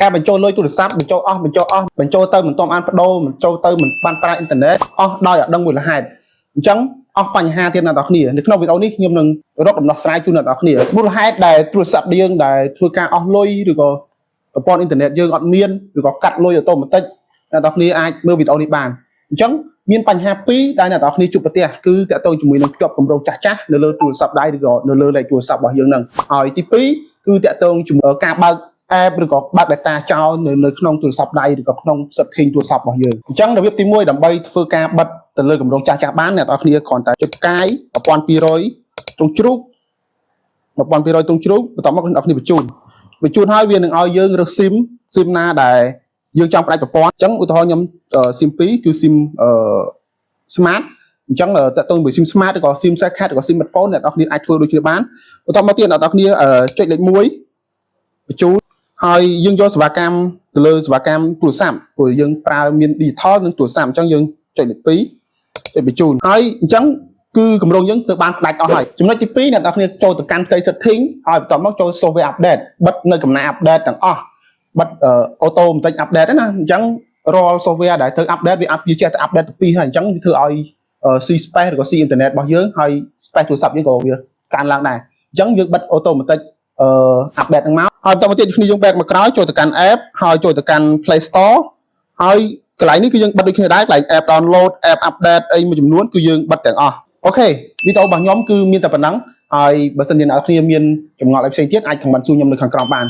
ការបញ្ចូលលុយទូរស័ព្ទបញ្ចូលអស់បញ្ចូលអស់បញ្ចូលទៅមិនទាន់បានបដូរបញ្ចូលទៅមិនបានប្រើអ៊ីនធឺណិតអស់ដោយអត់ដឹងមូលហេតុអញ្ចឹងអស់បញ្ហាទៀតអ្នកនរគ្នានៅក្នុងវីដេអូនេះខ្ញុំនឹងរកដំណោះស្រាយជូនអ្នកនរគ្នាមូលហេតុដែលទូរស័ព្ទយើងដែលធ្វើការអស់លុយឬក៏ប្រព័ន្ធអ៊ីនធឺណិតយើងអត់មានឬក៏កាត់លុយ automatic អ្នកនរគ្នាអាចមើលវីដេអូនេះបានអញ្ចឹងមានបញ្ហាពីរដែលអ្នកនរគ្នាជួបប្រទះគឺតាក់ទងជាមួយនឹងភ្ជាប់គម្រោងចាស់ចាស់នៅលើទូរស័ព្ទដៃឬក៏នៅលើលេខទូរស័ព្ទរបស់យើងហ្នឹងហើយទី2គឺតាក់ទងជាមួយការបើក app ឬក៏បើក data ចោលនៅនៅក្នុងទូរស័ព្ទដៃឬក៏ក្នុង setting ទូរស័ព្ទរបស់យើងអញ្ចឹងរបៀបទី1ដើម្បីធ្វើការបិទទៅលើគម្រោងចាស់ចាស់បានអ្នកនរគ្នាគ្រាន់តែចុចផ្កាយ1200ទ្រុងជ្រូក1200ទ្រុងជ្រូកបន្ទាប់មកអ្នកនរគ្នាបញ្ជូនបញ្ជូនហើយវានឹងឲ្យយើងរើស SIM SIM ណាដែលយើងចង់ផ្ដាច់ប្រព័ន្ធអញ្ចឹងឧទាហរណ៍ខ្ញុំ SIM 2គឺ SIM Smart អញ្ចឹងតើតើមួយ SIM Smart ឬក៏ SIM Cellcard ឬក៏ SIM Metfone អ្នកនរគ្នាអាចធ្វើដូចគ្នាបានបន្ទាប់មកទៀតអ្នកនរគ្នាចុចលេខ1បញ្ជូនហើយយើងយកសេវាកម្មទៅលើសេវាកម្មទូរស័ព្ទព្រោះយើងប្រើមាន digital និងទូរស័ព្ទអញ្ចឹងយើងចុចលេខ2ចុចបញ្ជូនហើយអញ្ចឹងគឺគម្រោងយើងទៅបានផ្ដាច់អស់ហើយចំណុចទី2អ្នកនរគ្នាចូលទៅកាន់ផ្ទៃ setting ហើយបន្ទាប់មកចូល software update បិទនៅកំណែ update ទាំងអស់បិទ automatic update ណាអញ្ចឹងរាល់ software ដែលធ្វើ update វា up វាចេះតែ update ទៅពីរហើយអញ្ចឹងវាធ្វើឲ្យ ស៊ី space ឬក៏ស៊ី internet របស់យើងហើយ space ទូរស័ព្ទយើងក៏វាកើនឡើងដែរអញ្ចឹងយើងបិទ automatic update ហ្នឹងមកហើយបន្តមកទៀតគ្នាយើង back មកក្រោយចូលទៅកាន់ app ហើយចូលទៅកាន់ Play Store ហើយកន្លែងនេះគឺយើងបិទដូចគ្នាដែរកន្លែង app download app update អីមួយចំនួនគឺយើងបិទទាំងអស់OK វីដេអូរបស់ខ្ញុំគឺមានតែប៉ុណ្ណឹងហើយបើសិនជាអ្នកនរគ្នាមានចម្ងល់អីផ្សេងទៀតអាច comment សួរខ្ញុំនៅខាងក្រោមបាន។